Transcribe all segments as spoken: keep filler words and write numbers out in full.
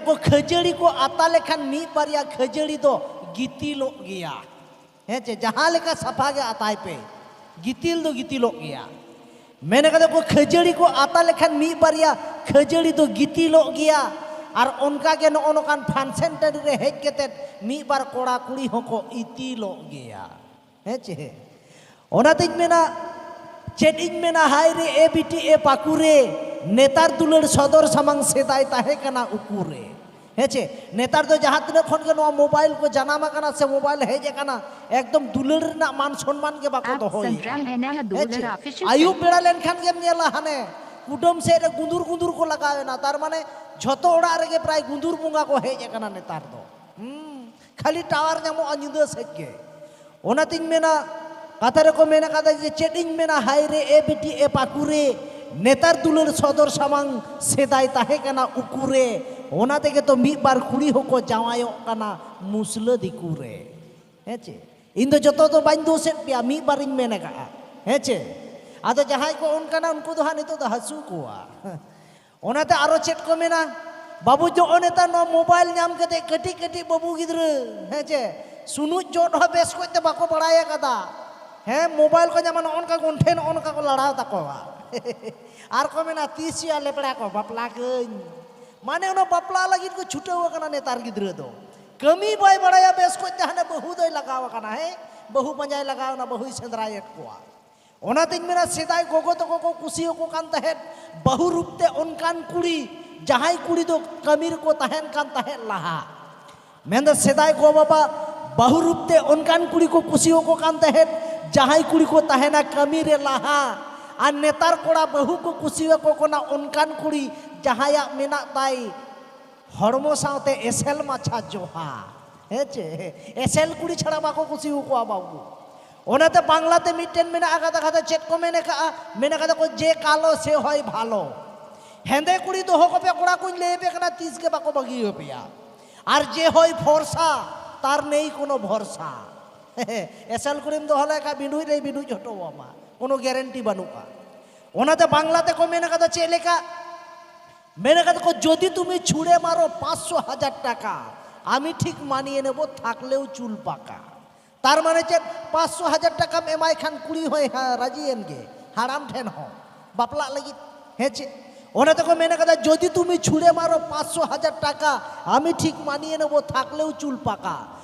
ᱠᱚ ᱠᱷᱟᱹᱡᱟᱹᱲᱤ ᱠᱚ ᱟᱛᱟ ᱞᱮᱠᱷᱟᱱ ᱢᱤᱫ ᱵᱟᱨᱭᱟ ᱠᱷᱟᱹᱡᱟᱹᱲᱤ ᱫᱚ ᱜᱤᱛᱤᱞᱚᱜ ᱜᱮᱭᱟ᱾ ᱦᱮᱸ ᱪᱮ? ᱡᱟᱦᱟᱸ ᱞᱮᱠᱟ ᱥᱟᱯᱷᱟ ᱜᱮ ᱟᱛᱟᱭ ᱯᱮ, ᱜᱤᱛᱤᱞ ᱫᱚ ᱜᱤᱛᱤᱞᱚᱜ ᱜᱮᱭᱟ᱾ ᱢᱮᱱ ᱠᱟᱫᱟ ᱠᱚ ᱠᱷᱟᱹᱡᱟᱹᱲᱤ ᱠᱚ ᱟᱛᱟ ᱞᱮᱠᱷᱟᱱ ᱢᱤᱫ ᱵᱟᱨᱭᱟ ᱠᱷᱟᱹᱡᱟᱹᱲᱤ ᱫᱚ ᱜᱤᱛᱤᱞᱚᱜ ᱜᱮᱭᱟ᱾ ᱟᱨ ᱚᱱᱠᱟ ᱜᱮ ᱱᱚᱜᱼᱚ ᱱᱚᱝᱠᱟᱱ function ᱴᱟᱺᱰᱤ ᱨᱮ ᱦᱮᱡ ᱠᱟᱛᱮᱫ ᱢᱤᱫ ᱵᱟᱨ ᱠᱚᱲᱟ ᱠᱩᱲᱤ ᱦᱚᱸᱠᱚ ᱤᱛᱤᱞᱚᱜ ᱜᱮᱭᱟ᱾ ᱦᱮᱸ ᱪᱮ? ᱚᱱᱟᱛᱤᱧ ᱢᱮᱱᱟ, ᱪᱮᱫ ᱤᱧ ᱢᱮᱱᱟ, ᱦᱟᱭ ᱨᱮ ᱮ ᱵᱤᱴᱤ ᱮ ᱯᱟᱹᱠᱩ ᱨᱮ, ᱱᱮᱛᱟᱨ ᱫᱩᱞᱟᱹᱲ ᱥᱚᱫᱚᱨ ᱥᱟᱢᱟᱝ ᱥᱮᱫᱟᱭ ᱛᱟᱦᱮᱸ ᱠᱟᱱᱟ ᱩᱠᱩ ᱨᱮ᱾ ᱦᱮᱸ ᱪᱮ? ᱱᱮᱛᱟᱨ ᱫᱚ ᱡᱟᱦᱟᱸ ᱛᱤᱱᱟᱹᱜ ᱠᱷᱚᱱ ᱜᱮ ᱱᱚᱣᱟ mobile ᱠᱚ ᱡᱟᱱᱟᱢ ᱟᱠᱟᱱᱟ ᱥᱮ mobile ᱦᱮᱡ ᱟᱠᱟᱱᱟ, ᱮᱠᱫᱚᱢ ᱫᱩᱞᱟᱹᱲ ᱨᱮᱱᱟᱜ ᱢᱟᱱ ᱥᱚᱱᱢᱟᱱ ᱜᱮ ᱵᱟᱠᱚ ᱫᱚᱦᱚᱭᱮᱫᱼᱟ᱾ ᱦᱮᱸ ᱪᱮ? ᱟᱹᱭᱩᱵ ᱵᱮᱲᱟ ᱞᱮᱱᱠᱷᱟᱱ ᱜᱮᱢ ᱧᱮᱞᱟ ᱦᱟᱱᱮ ᱠᱩᱰᱟᱹᱢ ᱥᱮᱫ ᱨᱮ ᱜᱩᱸᱫᱩᱨ ᱜᱩᱸᱫᱩᱨ ᱠᱚ ᱞᱟᱜᱟᱣ ᱮᱱᱟ᱾ ᱛᱟᱨ ᱢᱟᱱᱮ ᱡᱷᱚᱛᱚ ᱚᱲᱟᱜ ᱨᱮᱜᱮ ᱯᱨᱟᱭ ᱜᱩᱸᱫᱩᱨ ᱵᱚᱸᱜᱟ ᱠᱚ ᱦᱮᱡ ᱟᱠᱟᱱᱟ ᱱᱮᱛᱟᱨ ᱫᱚ᱾ ᱦᱩᱸ, ᱠᱷᱟᱹᱞᱤ tower ᱧᱟᱢᱚᱜᱼᱟ ᱧᱤᱫᱟᱹ ᱥᱮᱫ ᱜᱮ᱾ ᱚᱱᱟᱛᱤᱧ ᱢᱮᱱᱟ, ᱠᱟᱛᱷᱟ ᱨᱮᱠᱚ ᱢᱮᱱ ᱟᱠᱟᱫᱟ ᱡᱮ, ᱪᱮᱫ ᱤᱧ ᱢᱮᱱᱟ, ᱦᱟᱭ ᱨᱮ ᱮ ᱵᱤᱴᱤ ᱮ ᱯᱟᱹᱠᱩ ᱨᱮ, ᱱᱮᱛᱟᱨ ᱫᱩᱞᱟᱹᱲ ᱥᱚᱫᱚᱨ ᱥᱟᱢᱟᱝ ᱥᱮᱫᱟᱭ ᱛᱟᱦᱮᱸ ᱠᱟᱱᱟ ᱩᱠᱩ ᱨᱮ᱾ ᱚᱱᱟ ᱛᱮᱜᱮ ᱛᱚ ᱢᱤᱫ ᱵᱟᱨ ᱠᱩᱲᱤ ᱦᱚᱸᱠᱚ ᱡᱟᱶᱟᱭᱚᱜ ᱠᱟᱱᱟ ᱢᱩᱥᱞᱟᱹ ᱫᱤᱠᱩ ᱨᱮ᱾ ᱦᱮᱸ ᱪᱮ? ᱤᱧ ᱫᱚ ᱡᱚᱛᱚ ᱫᱚ ᱵᱟᱹᱧ ᱫᱳᱥᱮᱫ ᱯᱮᱭᱟ, ᱢᱤᱫ ᱵᱟᱨᱤᱧ ᱢᱮᱱ ᱟᱠᱟᱫᱼᱟ᱾ ᱦᱮᱸ ᱪᱮ? ᱟᱫᱚ ᱡᱟᱦᱟᱸᱭ ᱠᱚ ᱚᱱᱠᱟᱱᱟ, ᱩᱱᱠᱩ ᱫᱚ ᱦᱟᱸᱜ ᱱᱤᱛᱚᱜ ᱫᱚ ᱦᱟᱹᱥᱩ ᱠᱚᱣᱟ᱾ ᱚᱱᱟᱛᱮ ᱟᱨᱚ ᱪᱮᱫ ᱠᱚ ᱢᱮᱱᱟ, ᱵᱟᱹᱵᱩ, ᱱᱚᱜᱼᱚ ᱱᱮᱛᱟᱨ ᱱᱚᱣᱟ mobile ᱧᱟᱢ ᱠᱟᱛᱮ ᱠᱟᱹᱴᱤᱡ ᱠᱟᱹᱴᱤᱡ ᱵᱟᱹᱵᱩ ᱜᱤᱫᱽᱨᱟᱹ, ᱦᱮᱸ ᱪᱮ, ᱥᱩᱱᱩᱡ ᱡᱚᱫ ᱦᱚᱸ ᱵᱮᱥ ᱠᱚᱡ ᱛᱮ ᱵᱟᱠᱚ ᱵᱟᱲᱟᱭ ᱟᱠᱟᱫᱟ᱾ ᱦᱮᱸ, mobile ᱠᱚ ᱧᱟᱢᱟ, ᱱᱚᱜᱼᱚ ᱱᱚᱝᱠᱟ ᱜᱚᱱᱴᱷᱮ ᱱᱚᱜᱼᱚ ᱱᱚᱝᱠᱟ ᱠᱚ ᱞᱟᱲᱟᱣ ᱛᱟᱠᱚᱣᱟ᱾ ᱟᱨ ᱠᱚ ᱢᱮᱱᱟ, "ᱛᱤᱥ ᱭᱟ ᱞᱮᱯᱲᱟ ᱠᱚ ᱵᱟᱯᱞᱟ ᱠᱟᱹᱧ?" ᱢᱟᱱᱮ ᱚᱱᱟ ᱵᱟᱯᱞᱟ ᱞᱟᱹᱜᱤᱫ ᱠᱚ ᱪᱷᱩᱴᱟᱹᱣ ᱟᱠᱟᱱᱟ ᱱᱮᱛᱟᱨ ᱜᱤᱫᱽᱨᱟᱹ ᱫᱚ᱾ ᱠᱟᱹᱢᱤ ᱵᱟᱭ ᱵᱟᱲᱟᱭᱟ ᱵᱮᱥ ᱠᱚᱡ ᱛᱮ, ᱦᱟᱱᱮ ᱵᱟᱹᱦᱩ ᱫᱚᱭ ᱞᱟᱜᱟᱣ ᱟᱠᱟᱱᱟ, ᱦᱮᱸ, ᱵᱟᱹᱦᱩ ᱯᱟᱸᱡᱟᱭ ᱞᱟᱜᱟᱣ ᱮᱱᱟ, ᱵᱟᱹᱦᱩᱭ ᱥᱮᱸᱫᱽᱨᱟᱭᱮᱫ ᱠᱚᱣᱟ᱾ ᱚᱱᱟᱛᱤᱧ ᱢᱮᱱᱟ, ᱥᱮᱫᱟᱭ ᱜᱚᱜᱚ ᱛᱟᱠᱚ ᱠᱚ ᱠᱩᱥᱤᱭᱟᱠᱚ ᱠᱟᱱ ᱛᱟᱦᱮᱸᱫ ᱵᱟᱹᱦᱩ ᱨᱩᱯ ᱛᱮ ᱚᱱᱠᱟᱱ ᱠᱩᱲᱤ, ᱡᱟᱦᱟᱸᱭ ᱠᱩᱲᱤ ᱫᱚ ᱠᱟᱹᱢᱤ ᱨᱮᱠᱚ ᱛᱟᱦᱮᱱ ᱠᱟᱱ ᱛᱟᱦᱮᱸᱫ ᱞᱟᱦᱟ᱾ ᱢᱮᱱᱫᱚ ᱥᱮᱫᱟᱭ ᱜᱚ ᱵᱟᱵᱟ ᱵᱟᱹᱦᱩ ᱨᱩᱯ ᱛᱮ ᱚᱱᱠᱟᱱ ᱠᱩᱲᱤ ᱠᱚ ᱠᱩᱥᱤᱭᱟᱠᱚ ᱠᱟᱱ ᱛᱟᱦᱮᱸᱫ, ᱡᱟᱦᱟᱸᱭ ᱠᱩᱲᱤ ᱠᱚ ᱛᱟᱦᱮᱱᱟ ᱠᱟᱹᱢᱤ ᱨᱮ ᱞᱟᱦᱟ᱾ ᱟᱨ ᱱᱮᱛᱟᱨ ᱠᱚᱲᱟ ᱵᱟᱹᱦᱩ ᱠᱚ ᱠᱩᱥᱤᱭᱟᱠᱚ ᱠᱟᱱᱟ ᱚᱱᱠᱟᱱ ᱠᱩᱲᱤ, ᱡᱟᱦᱟᱸᱭᱟᱜ ᱢᱮᱱᱟᱜ ᱛᱟᱭ ᱦᱚᱲᱢᱚ ᱥᱟᱶᱛᱮ ᱮᱥᱮᱞ ᱢᱟᱪᱷᱟ ᱡᱚᱦᱟ᱾ ᱦᱮᱸ ᱪᱮ? ᱮᱥᱮᱞ ᱠᱩᱲᱤ ᱪᱷᱟᱲᱟ ᱵᱟᱠᱚ ᱠᱩᱥᱤᱭᱟᱠᱚᱣᱟ ᱵᱟᱹᱵᱩ᱾ ᱚᱱᱟᱛᱮ ᱵᱟᱝᱞᱟᱛᱮ ᱢᱤᱫᱴᱮᱱ ᱢᱮᱱᱟᱜ ᱟᱠᱟᱫᱟ, ᱠᱟᱛᱷᱟ ᱪᱮᱫ ᱠᱚ ᱢᱮᱱ ᱟᱠᱟᱫᱼᱟ? ᱢᱮᱱ ᱟᱠᱟᱫᱟ ᱠᱚ, "ᱡᱮ ᱠᱟᱞᱳ ᱥᱮ ᱦᱚᱭ ᱵᱷᱟᱞᱳ᱾" ᱦᱮᱸᱫᱮ ᱠᱩᱲᱤ ᱫᱚᱦᱚ ᱠᱚᱯᱮ ᱠᱚᱲᱟ ᱠᱚᱧ ᱞᱟᱹᱭ ᱟᱯᱮ ᱠᱟᱱᱟ, ᱛᱤᱥ ᱜᱮ ᱵᱟᱠᱚ ᱵᱟᱹᱜᱤ ᱟᱯᱮᱭᱟ᱾ ᱟᱨ ᱡᱮ ᱦᱚᱭ ᱯᱷᱚᱨᱥᱟ, ᱛᱟᱨ ᱱᱮᱭ ᱠᱳᱱᱳ ᱵᱷᱚᱨᱥᱟ᱾ ᱮᱥᱮᱞ ᱠᱩᱲᱤᱢ ᱫᱚᱦᱚ ᱞᱮᱠᱷᱟᱱ ᱵᱤᱸᱰᱩᱡ ᱨᱮᱭ ᱵᱤᱸᱰᱩᱡ ᱦᱚᱴᱚ ᱟᱢᱟ, ᱠᱳᱱᱳ guarantee ᱵᱟᱹᱱᱩᱜᱼᱟ᱾ ᱚᱱᱟᱛᱮ ᱵᱟᱝᱞᱟ ᱛᱮᱠᱚ ᱢᱮᱱ ᱟᱠᱟᱫᱟ ᱪᱮᱫ ᱞᱮᱠᱟ, মেনে কথা কো, যদি তুমি ছুঁড়ে মারো পাঁচশো হাজার টাকা, আমি ঠিক মানিয়ে নেব থাকলেও চুল পাকা। তার মানে ᱪᱮᱫ? ᱯᱟᱸᱪᱥᱚ ᱦᱟᱡᱟᱨ ᱴᱟᱠᱟᱢ ᱮᱢᱟᱭ ᱠᱷᱟᱱ ᱠᱩᱲᱤ ᱦᱚᱸᱭ ᱦᱟ-, ᱨᱟᱡᱤᱭᱮᱱ ᱜᱮ, ᱦᱟᱲᱟᱢ ᱴᱷᱮᱱ ᱦᱚᱸ ᱵᱟᱯᱞᱟᱜ ᱞᱟᱹᱜᱤᱫ᱾ ᱦᱮᱸ ᱪᱮ? ᱚᱱᱟ ᱛᱮᱠᱚ ᱢᱮᱱ ᱠᱟᱫᱟ, ᱡᱩᱫᱤ ᱛᱩᱢᱤ ᱪᱷᱩᱲᱮ ᱢᱟᱨᱚ ᱯᱟᱸᱪᱥᱚ ᱦᱟᱡᱟᱨ ᱴᱟᱠᱟ, ᱟᱢᱤ ᱴᱷᱤᱠ ᱢᱟᱱᱤᱭᱮ ᱱᱮᱵᱚ ᱛᱷᱟᱠᱞᱮᱣ ᱪᱩᱞ ᱯᱟᱠᱟ᱾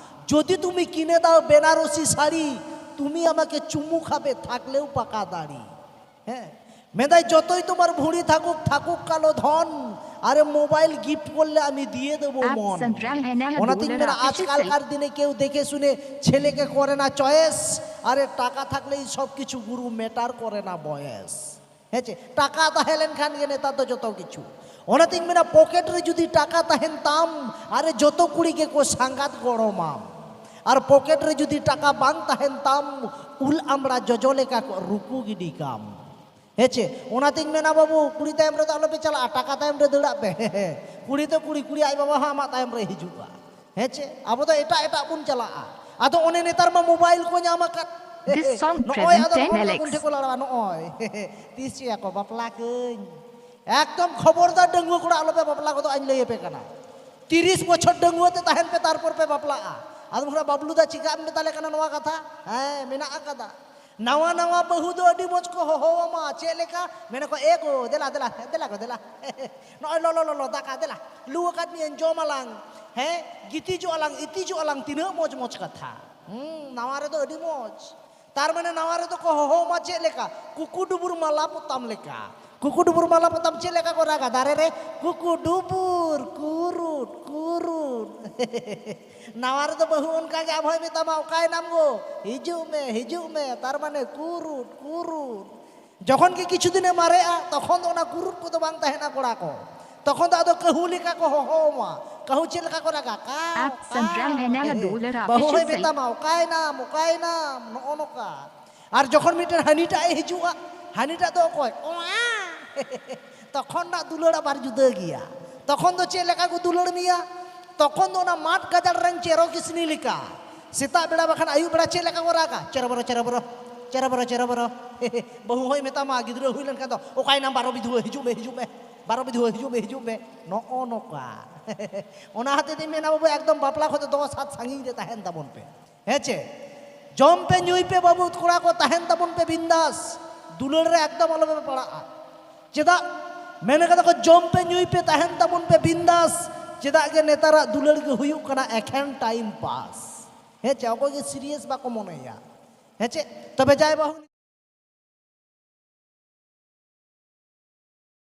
ᱡᱩᱫᱤ ᱛᱩᱢᱤ ᱠᱤᱱᱮ ᱫᱟᱣ ᱵᱮᱱᱟᱨᱚᱥᱤ ᱥᱟᱹᱲᱤ, ᱛᱩᱢᱤ ᱟᱢᱟᱠᱮ ᱪᱩᱢᱩ ᱠᱷᱟᱵᱮ ᱛᱷᱟᱠᱞᱮᱣ ᱯᱟᱠᱟ ᱫᱟᱲᱤ᱾ ᱦᱮᱸ, ᱢᱮᱱᱫᱟᱭ, ᱡᱚᱛᱚᱭ ᱛᱳᱢᱟᱨ ᱵᱷᱩᱲᱤ ᱛᱷᱟᱠᱩᱠ, ᱛᱷᱟᱠᱩᱠ ᱠᱟᱞᱚ ᱫᱷᱚᱱ, ᱟᱨᱮ ᱢᱳᱵᱟᱭᱤᱞ ᱜᱤᱯᱷᱴ ᱠᱚᱨᱞᱮ ᱟᱢᱤ ᱫᱤᱭᱮ ᱫᱮᱵᱚ ᱢᱚᱱ᱾ ᱚᱱᱟᱛᱤᱧ ᱢᱮᱱᱟ, ᱟᱡᱠᱟᱞᱠᱟᱨ ᱫᱤᱱᱮ ᱠᱮᱣ ᱫᱮᱠᱷᱮ ᱥᱩᱱᱮ ᱪᱷᱮᱞᱮ ᱠᱮ ᱠᱚᱨᱮ ᱱᱟ ᱪᱚᱭᱮᱥ, ᱟᱨᱮ ᱴᱟᱠᱟ ᱛᱷᱟᱠᱞᱮ ᱥᱚᱵ ᱠᱤᱪᱷᱩ ᱜᱩᱨᱩ ᱢᱮᱴᱟᱨ ᱠᱚᱨᱮ ᱱᱟ ᱵᱚᱭᱮᱥ᱾ ᱦᱮᱸ ᱪᱮ? ᱴᱟᱠᱟ ᱛᱟᱦᱮᱸ ᱞᱮᱱᱠᱷᱟᱱ ᱜᱮ ᱱᱮᱛᱟᱨ ᱫᱚ ᱡᱚᱛᱚ ᱠᱤᱪᱷᱩ᱾ ᱚᱱᱟᱛᱤᱧ ᱢᱮᱱᱟ, ᱯᱚᱠᱮᱴ ᱨᱮ ᱡᱩᱫᱤ ᱴᱟᱠᱟ ᱛᱟᱦᱮᱱ ᱛᱟᱢ, ᱟᱨᱮ ᱡᱚᱛᱚ ᱠᱩᱲᱤ ᱜᱮᱠᱚ ᱥᱟᱸᱜᱟᱛ ᱜᱚᱲᱚᱢᱟᱢ᱾ ᱟᱨ ᱯᱚᱠᱮᱴ ᱨᱮ ᱡᱩᱫᱤ ᱴᱟᱠᱟ ᱵᱟᱝ ᱛᱟᱦᱮᱱ ᱛᱟᱢ, ᱩᱞ ᱟᱢᱲᱟ ᱡᱚᱡᱚ ᱞᱮᱠᱟ ᱠᱚ ᱨᱩᱠᱩ ᱜᱤᱰᱤ ᱠᱟᱢ᱾ ᱦᱮᱸ ᱪᱮ? ᱚᱱᱟᱛᱤᱧ ᱢᱮᱱᱟ, ᱵᱟᱹᱵᱩ, ᱠᱩᱲᱤ ᱛᱟᱭᱚᱢ ᱨᱮᱫᱚ ᱟᱞᱚᱯᱮ ᱪᱟᱞᱟᱜᱼᱟ, ᱴᱟᱠᱟ ᱛᱟᱭᱚᱢ ᱨᱮ ᱫᱟᱹᱲᱟᱜ ᱯᱮ᱾ ᱠᱩᱲᱤ ᱫᱚ ᱠᱩᱲᱤ, ᱠᱩᱲᱤ ᱟᱡ ᱵᱟᱵᱟ ᱦᱚᱸ ᱟᱢᱟᱜ ᱛᱟᱭᱚᱢ ᱨᱮ ᱦᱤᱡᱩᱜᱼᱟ᱾ ᱦᱮᱸ ᱪᱮ? ᱟᱵᱚ ᱫᱚ ᱮᱴᱟᱜ ᱮᱴᱟᱜ ᱵᱚᱱ ᱪᱟᱞᱟᱜᱼᱟ᱾ ᱟᱫᱚ ᱚᱱᱮ ᱱᱮᱛᱟᱨ ᱢᱟ ᱢᱳᱵᱟᱭᱤᱞ ᱠᱚ ᱧᱟᱢ ᱟᱠᱟᱫ᱾ This song ᱱᱚᱜᱼᱚᱭ present ᱟᱫᱚ ten ᱱᱚᱜᱼᱚᱭ L X᱾ ᱩᱱ ᱴᱷᱮᱱ ᱠᱚ ᱞᱟᱲᱟᱣᱟ, ᱱᱚᱜᱼᱚᱭ᱾ ᱛᱤᱥ ᱪᱮᱫ ᱟᱠᱚ ᱵᱟᱯᱞᱟ ᱠᱟᱹᱧ? ᱮᱠᱫᱚᱢ ᱠᱷᱚᱵᱚᱨᱫᱟᱨ ᱰᱟᱺᱜᱩᱣᱟᱹ ᱠᱚᱲᱟ, ᱟᱞᱚᱯᱮ ᱵᱟᱯᱞᱟ ᱜᱚᱫᱚᱜ, ᱟᱹᱧ ᱞᱟᱹᱭ ᱟᱯᱮ ᱠᱟᱱᱟ᱾ ᱛᱤᱨᱤᱥ ᱵᱚᱪᱷᱚᱨ ᱰᱟᱺᱜᱩᱣᱟᱹ ᱛᱮ ᱛᱟᱦᱮᱱ ᱯᱮ, ᱛᱟᱨᱯᱚᱨ ᱯᱮ ᱵᱟᱯᱞᱟᱜᱼᱟ᱾ ᱟᱫᱚ ᱵᱚᱱᱟ, ᱵᱟᱹᱵᱞᱩ ᱫᱟ, ᱪᱮᱫᱟᱜ ᱮᱢ ᱢᱮᱛᱟᱞᱮ ᱠᱟᱱᱟ ᱱᱚᱣᱟ ᱠᱟᱛᱷᱟ? ᱦᱮᱸ, ᱢᱮᱱᱟᱜ ᱟᱠᱟᱫᱟ᱾ ᱱᱟᱣᱟ ᱱᱟᱣᱟ ᱵᱟᱹᱦᱩ ᱫᱚ ᱟᱹᱰᱤ ᱢᱚᱡᱽ ᱠᱚ ᱦᱚᱦᱚᱣᱟᱢᱟ᱾ ᱪᱮᱫ ᱞᱮᱠᱟ? ᱢᱮᱱᱟ ᱠᱚ, "ᱮ ᱜᱚ, ᱫᱮᱞᱟ, ᱫᱮᱞᱟ, ᱫᱮᱞᱟ ᱜᱚ, ᱫᱮᱞᱟ᱾ ᱱᱚᱜᱼᱚᱭ ᱞᱚᱞᱚ ᱞᱚᱞᱚ ᱫᱟᱠᱟ, ᱫᱮᱞᱟ, ᱞᱩ ᱟᱠᱟᱫ ᱢᱤᱭᱟᱹᱧ, ᱡᱚᱢ ᱟᱞᱟᱝ, ᱦᱮᱸ, ᱜᱤᱛᱤᱡᱚᱜ ᱟᱞᱟᱝ, ᱤᱛᱤᱡᱚᱜ ᱟᱞᱟᱝ, ᱛᱤᱱᱟᱹᱜ ᱢᱚᱡᱽ ᱢᱚᱡᱽ ᱠᱟᱛᱷᱟ᱾" ᱦᱩᱸ, ᱱᱟᱣᱟ ᱨᱮᱫᱚ ᱟᱹᱰᱤ ᱢᱚᱡᱽ᱾ ᱛᱟᱨ ᱢᱟᱱᱮ ᱱᱟᱣᱟ ᱨᱮᱫᱚ ᱠᱚ ᱦᱚᱦᱚᱣᱟᱢᱟ ᱪᱮᱫ ᱞᱮᱠᱟ? ᱠᱩᱠᱩ ᱰᱩᱵᱩᱨ ᱢᱟᱞᱟ ᱯᱚᱛᱟᱢ ᱞᱮᱠᱟ᱾ ᱠᱩᱠᱩ ᱰᱩᱵᱩᱨ ᱢᱟᱞᱟ ᱯᱚᱛᱟᱢ ᱪᱮᱫ ᱞᱮᱠᱟ ᱠᱚ ᱨᱟᱜᱟ? ᱫᱟᱨᱮ ᱨᱮ ᱠᱩᱠᱩ ᱰᱩᱵᱩᱨ, ᱠᱩᱨᱩᱴ, ᱠᱩᱨᱩᱴ᱾ ᱱᱟᱣᱟ ᱨᱮᱫᱚ ᱵᱟᱹᱦᱩ ᱚᱱᱠᱟ ᱜᱮ ᱟᱵᱚᱭ ᱢᱮᱛᱟᱢᱟ, "ᱚᱠᱟᱭᱮᱱᱟᱢ ᱜᱚ? ᱦᱤᱡᱩᱜ ᱢᱮ, ᱦᱤᱡᱩᱜ ᱢᱮ᱾" ᱛᱟᱨ ᱢᱟᱱᱮ ᱠᱩᱨᱩᱴ, ᱠᱩᱨᱩᱴ᱾ ᱡᱚᱠᱷᱚᱱ ᱜᱮ ᱠᱤᱪᱷᱩ ᱫᱤᱱᱮ ᱢᱟᱨᱮᱜᱼᱟ, ᱛᱚᱠᱷᱚᱱ ᱫᱚ ᱚᱱᱟ ᱠᱩᱨᱩᱴ ᱠᱚᱫᱚ ᱵᱟᱝ ᱛᱟᱦᱮᱱᱟ ᱠᱚᱲᱟ ᱠᱚ᱾ ᱛᱚᱠᱷᱚᱱ ᱫᱚ ᱟᱫᱚ ᱠᱟᱹᱦᱩ ᱞᱮᱠᱟ ᱠᱚ ᱦᱚᱦᱚᱣᱟᱢᱟ᱾ ᱠᱟᱹᱦᱩ ᱪᱮᱫ ᱞᱮᱠᱟ ᱠᱚ ᱨᱟᱜᱟ? ᱠᱟᱣ, ᱟᱯ ᱥᱩᱱ ᱨᱟᱦᱮ ᱠᱟᱣ᱾ ᱦᱮᱸ, ᱦᱮᱸ, ᱦᱮᱸ᱾ ᱵᱟᱹᱦᱩ ᱦᱚᱸᱭ ᱢᱮᱛᱟᱢᱟ, "ᱚᱠᱟᱭᱮᱱᱟᱢ, ᱚᱠᱟᱭᱮᱱᱟᱢ?" ᱱᱚᱜᱼᱚ ᱱᱚᱝᱠᱟ᱾ ᱟᱨ ᱡᱚᱠᱷᱚᱱ ᱢᱤᱫᱴᱮᱱ ᱦᱟᱹᱱᱤᱴᱟᱜ ᱮ ᱦᱤᱡᱩᱜᱼᱟ, ᱦᱟᱹᱱᱤᱴᱟᱜ ᱫᱚ ᱚᱠᱚᱭ? ᱚᱣᱟ! ᱛᱚᱠᱷᱚᱱ ᱨᱮᱱᱟᱜ ᱫᱩᱞᱟᱹᱲ ᱟᱵᱟᱨ ᱡᱩᱫᱟᱹ ᱜᱮᱭᱟ᱾ ᱛᱚᱠᱷᱚᱱ ᱫᱚ ᱪᱮᱫ ᱞᱮᱠᱟ ᱠᱚ ᱫᱩᱞᱟᱹᱲ ᱢᱮᱭᱟ? ᱛᱚᱠᱷᱚᱱ ᱫᱚ ᱚᱱᱟ ᱢᱟᱫ ᱜᱟᱡᱟᱲ ᱨᱮᱱ ᱪᱮᱨᱚ ᱠᱤᱥᱱᱤ ᱞᱮᱠᱟ᱾ ᱥᱮᱛᱟᱜ ᱵᱮᱲᱟ ᱵᱟᱠᱷᱟᱱ ᱟᱹᱭᱩᱵ ᱵᱮᱲᱟ ᱪᱮᱫ ᱞᱮᱠᱟ ᱠᱚ ᱨᱟᱜᱟ? ᱪᱮᱨᱚ ᱵᱚᱨᱚ, ᱪᱮᱨᱚ ᱵᱚᱨᱚ, ᱪᱮᱨᱚ ᱵᱚᱨᱚ, ᱪᱮᱨᱚ ᱵᱚᱨᱚ᱾ ᱵᱟᱹᱦᱩ ᱦᱚᱸᱭ ᱢᱮᱛᱟᱢᱟ, ᱜᱤᱫᱽᱨᱟᱹ ᱦᱩᱭ ᱞᱮᱱᱠᱷᱟᱱ ᱫᱚ, "ᱚᱠᱟᱭᱮᱱᱟᱢ ᱵᱟᱨᱚ ᱵᱤᱫᱷᱩᱣᱟᱹ? ᱦᱤᱡᱩᱜ ᱢᱮ, ᱦᱤᱡᱩᱜ ᱢᱮ᱾" ᱵᱟᱨᱚ ᱵᱟᱡᱮ ᱦᱤᱡᱩᱜ ᱢᱮ, ᱦᱤᱡᱩᱜ ᱢᱮ, ᱱᱚᱜᱼᱚ ᱱᱚᱝᱠᱟ᱾ ᱚᱱᱟ ᱦᱚᱛᱮᱡ ᱛᱮᱧ ᱢᱮᱱᱟ, ᱵᱟᱹᱵᱩ, ᱮᱠᱫᱚᱢ ᱵᱟᱯᱞᱟ ᱠᱷᱚᱱ ᱫᱚ ᱫᱚᱥ ᱦᱟᱛ ᱥᱟᱺᱜᱤᱧ ᱨᱮ ᱛᱟᱦᱮᱱ ᱛᱟᱵᱚᱱ ᱯᱮ᱾ ᱦᱮᱸ ᱪᱮ? ᱡᱚᱢ ᱯᱮ, ᱧᱩᱭ ᱯᱮ, ᱵᱟᱹᱵᱩ ᱠᱚᱲᱟ ᱠᱚ, ᱛᱟᱦᱮᱱ ᱛᱟᱵᱚᱱ ᱯᱮ ᱵᱤᱱᱫᱟᱥ᱾ ᱫᱩᱞᱟᱹᱲ ᱨᱮ ᱮᱠᱫᱚᱢ ᱟᱞᱚ ᱯᱮ ᱯᱟᱲᱟᱜᱼᱟ᱾ ᱪᱮᱫᱟᱜ? ᱢᱮᱱ ᱠᱟᱫᱟ ᱠᱚ, "ᱡᱚᱢ ᱯᱮ, ᱧᱩᱭ ᱯᱮ, ᱛᱟᱦᱮᱱ ᱛᱟᱵᱚᱱ ᱯᱮ ᱵᱤᱱᱫᱟᱥ᱾" ᱪᱮᱫᱟᱜ ᱡᱮ ᱱᱮᱛᱟᱨᱟᱜ ᱫᱩᱞᱟᱹᱲ ᱜᱮ ᱦᱩᱭᱩᱜ ᱠᱟᱱᱟ ᱮᱠᱷᱮᱱ ᱴᱟᱭᱤᱢ ᱯᱟᱥ᱾ ᱦᱮᱸ ᱪᱮ? ᱚᱠᱚᱭ ᱜᱮ ᱥᱤᱨᱤᱭᱟᱥ ᱵᱟᱠᱚ ᱢᱚᱱᱮᱭᱟ᱾ ᱦᱮᱸ ᱪᱮ? ᱛᱚᱵᱮ ᱡᱟᱭ ᱵᱟᱹᱦᱩ